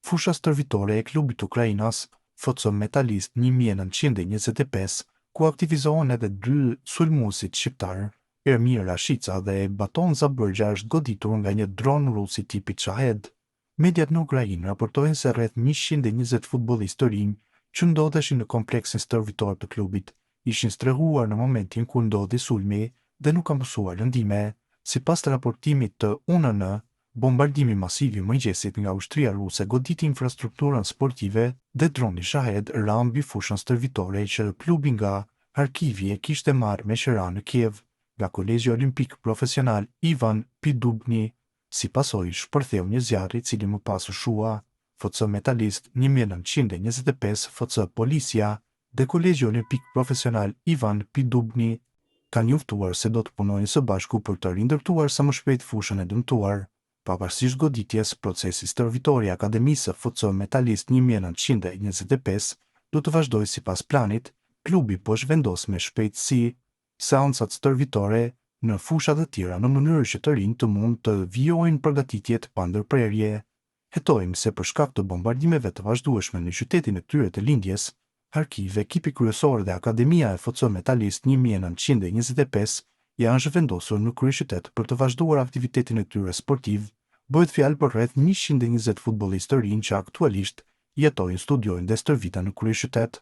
Fusha stërvitore e klubit ukrainas FC Metalist 1925, ku aktivizohen edhe dy sulmuesit shqiptarë, Ermir Rashica dhe Baton Zabërgja është goditur nga një dron rus i tipit Shahed. Mediat në Ukrainë raportojnë se rreth 120 futbollistë të rinj që ndodheshin në kompleksin stërvitor të klubit ishin strehuar në momentin kur ndodhi sulmi dhe nuk kanë pësuar lëndime. Sipas raportimit të UNN, bombardimi masiv i mëngjesit nga ushtria ruse goditi infrastrukturën sportive dhe droni Shahed ra mbi fushën stërvitore që klubi nga Harkivi e kishte marrë me qera në Kiev nga Kolegji Olimpik Profesional Ivan Pidubny. Si pasojë, shpërtheu një zjarr i cili më pas u shua. FC Metalist 1925 FC Polisia dhe Kolegji Olimpik Profesional Ivan Pidubny kanë njoftuar se do të punojnë së bashku për të rindërtuar sa më shpejt fushën e dëmtuar. Pavarësisht goditjes, procesi stërvitor i Akademisë së FC Metalist 1925 do të vazhdojë sipas planit, klubi po zhvendos me shpejtësi seancat stërvitore në fusha të tjera në mënyrë që të rinjtë të mund të vijojnë përgatitjet pa ndërprerje. Hetojmë se për shkak të bombardimeve të vazhdueshme në qytetin e tyre të lindjes, Harkiv, ekipi kryesor dhe Akademia e FC Metalist 1925 janë zhvendosur në kryeqytet për të vazhduar aktivitetin e tyre sportiv. Bëhet fjalë për rreth 120 futbollistë të rinj që aktualisht jetojnë, studiojnë dhe stërviten në kryeqytet.